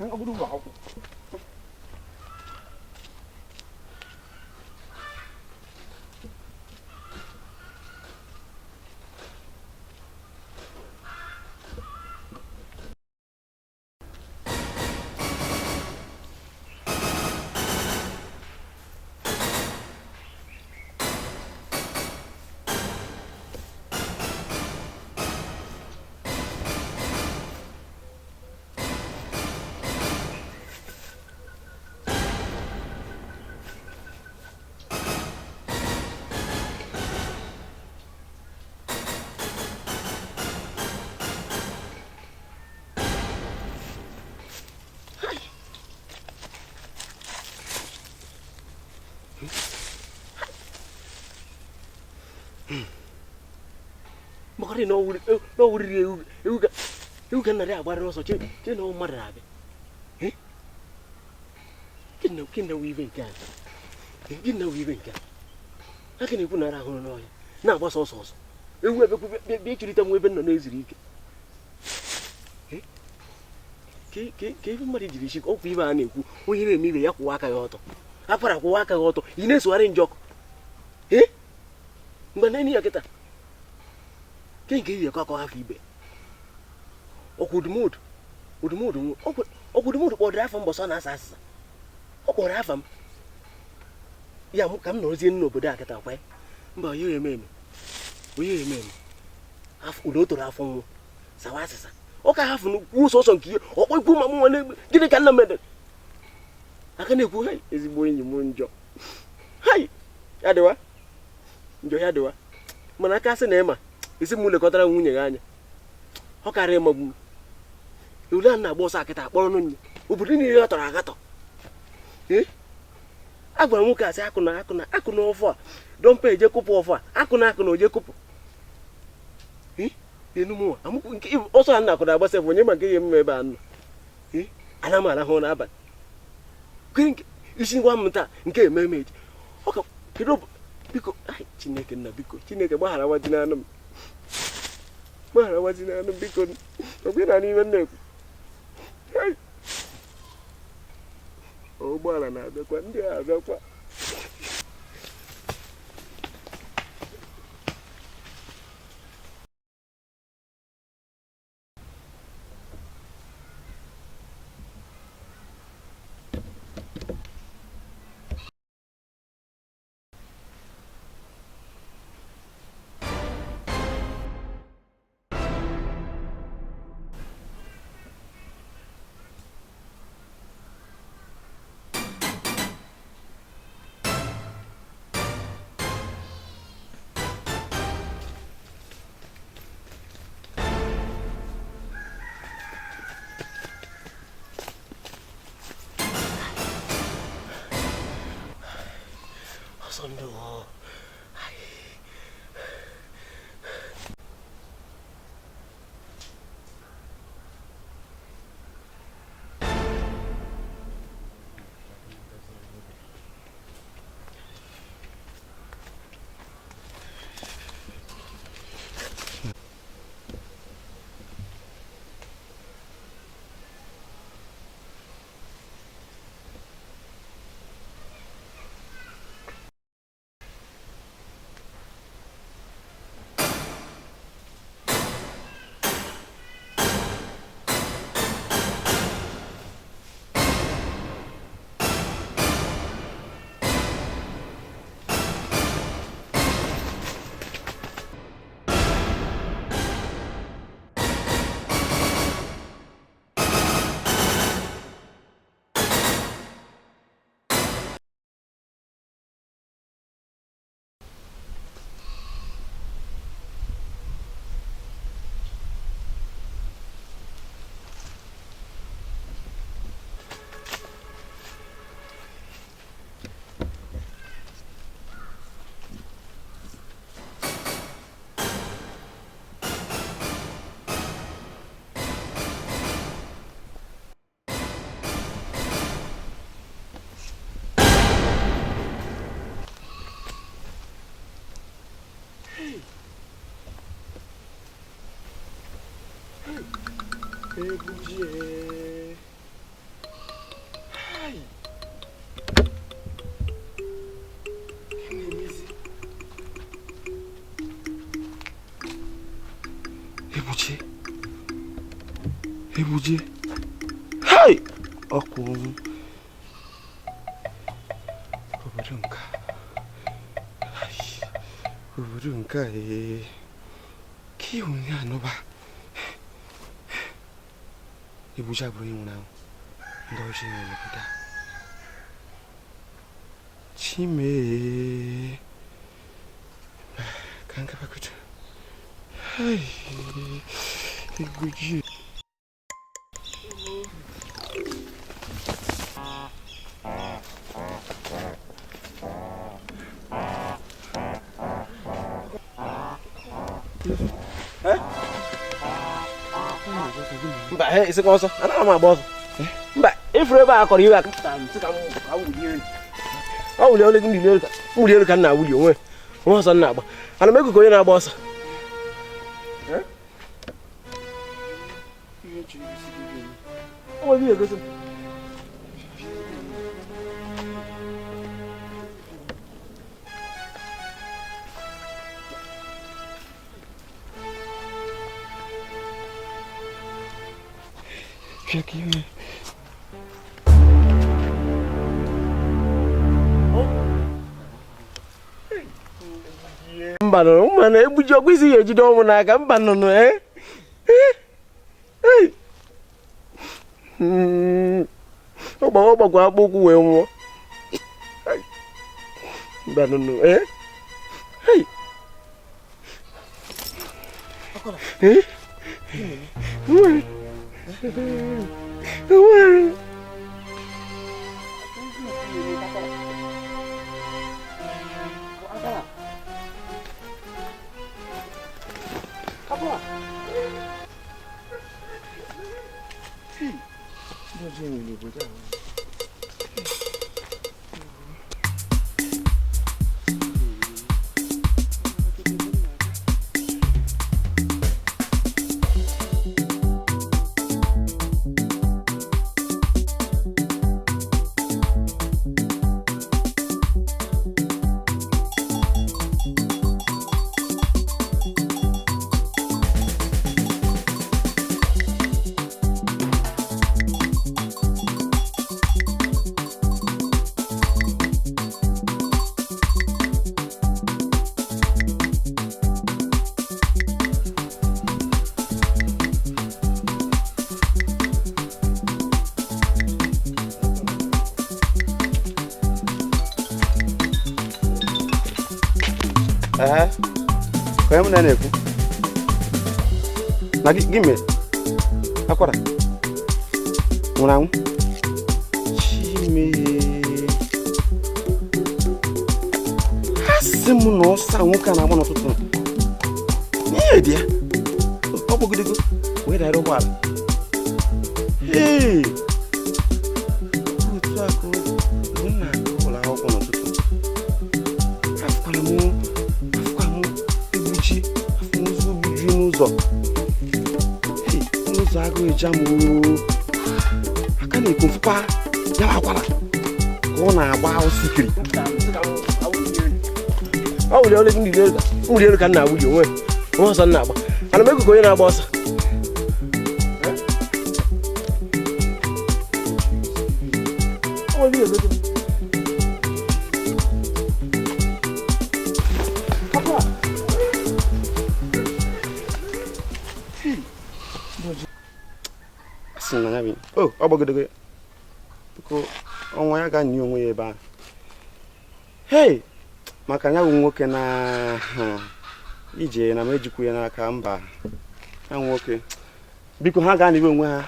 Ka ụlọ akwụkwọ. Makari no wuri ewu ka narị agbara ọsọ che na mmadụ na-abịa. Gịnị wụ ibe nke a? Gịnị wụ ibe nke a? Aka na-ekwu nara ahụrụ n'ọhịa na-agbasa ọsọ ọsọ. Ewu ebekwu bịa ịchụrịta m ebe m nọ na-ezuru ike. Ka ibe mmadụ jiri isi ọkwa ibe a na-ekwu onye na-eme ibe ya kwụwa aka ya ọtọ. Akwara kwụwa aka ya ọtọ, ị na-esogharị njọkụ. Mgbe na ya kịta ke nke iyi akọ afọ ibe ọkwụdụmụdụ kpọrọ afọ mbọsọ na-asa asịsa ọ kpọrọ afa m ya ka m nọrọzie n'obodo a kịta kwa mba onye eme eme ụlọ o toro afọ nwụ sawa asịsa ọ ka hafụ kwuo sọsọ nke ihe ọkpọ ikwu ma m nwa na-egbe gịnị ka nna m mere aka na-ekwu hai ezigbo enyi m njọ hai ya dịwa njọ ya dịwa mana aka sị na ịma isi m lekọtara nwunye gị anya ọ karịa ịmagbu m ule a na-agba ọsọ akịta akpọrọ nne obodo niile ọ tọrọ agatọ. A gwara nwoke asị akụna akụna akụna ọfọ a dọmpa eje kụpụ ọfọ a akụna akụna oje kụpụ enumụwa ọsọ a na-akụna agbasa bụ onye ma nke ihe mma ebe a nọ. Ana m arahụ n'abalị isi ngwa m taa nke eme eme eji ọ ka kedu biko Chineke nna biko Chineke gbaghara nwa ji n'anụ m gbaghara nwa ji n'anụ m biko ọ na n'ime nna ekwu ụgbọala na-abịakwa ndị a abịakwa. Egbujie. Hei! Ọkwụ obodo nke a. Obodo nke a ee. Ka ihu ya anụba. Egbujie abụrụ onye nwụrụ anwụ. Ndị ọjọọ nwere n'obodo a. Chimee. Ka nkabakutu. Hei! Egbujie. Mba, isikwa ọsọ, anaghị m agba ọsọ. Mba, ifuru ebe a kọrọ iwe aka. Ọ wụli elu mwuli elu ka m na-awụli onwe onwe ọsọ m na-agba. Ana m ego ka onye na-agba ọsọ. O nwere ihe egosi m. Mba nụrụ mma na egbuji ọgwụ isi ya ejide ọnwụ n'aka mba nụnụ ọ gbakwa akpụ ụkwụ wee nwụọ. Mba nụnụ Ka m na-ekwu na gị mere akwara nwụrụ anwụ. Chimee, ha sị m na ọsọ a nwoke a na-agba n'ụtụtụ n'ihe dị ya ọ kpọgidego wee dara ụgbọala. Ee, otu a ka mgbe m na-aga ụlọ akwụkwọ n'ụtụtụ afụkwara m egbuji afụ ụzọ gbuju n'ụzọ n'ụzọ agụụ eja m aka na-ekwu mfụkwa ya akwara ka ọ na-agba osikiri. Ọ wụli elu mwuli elu ka m na-awụli onwe onwe ọsọ m na-agba. Ana m ego ka onye na-agba ọsọ. Asị na ya bụ ọ gbagidego ya biko ọnwa ya ga-nye onwe ya ebe ahụ. Hei, maka ya bụ nwoke na ije na m ejikwu ya n'aka mba ya nwoke biko ha ga-anịbe onwe ha.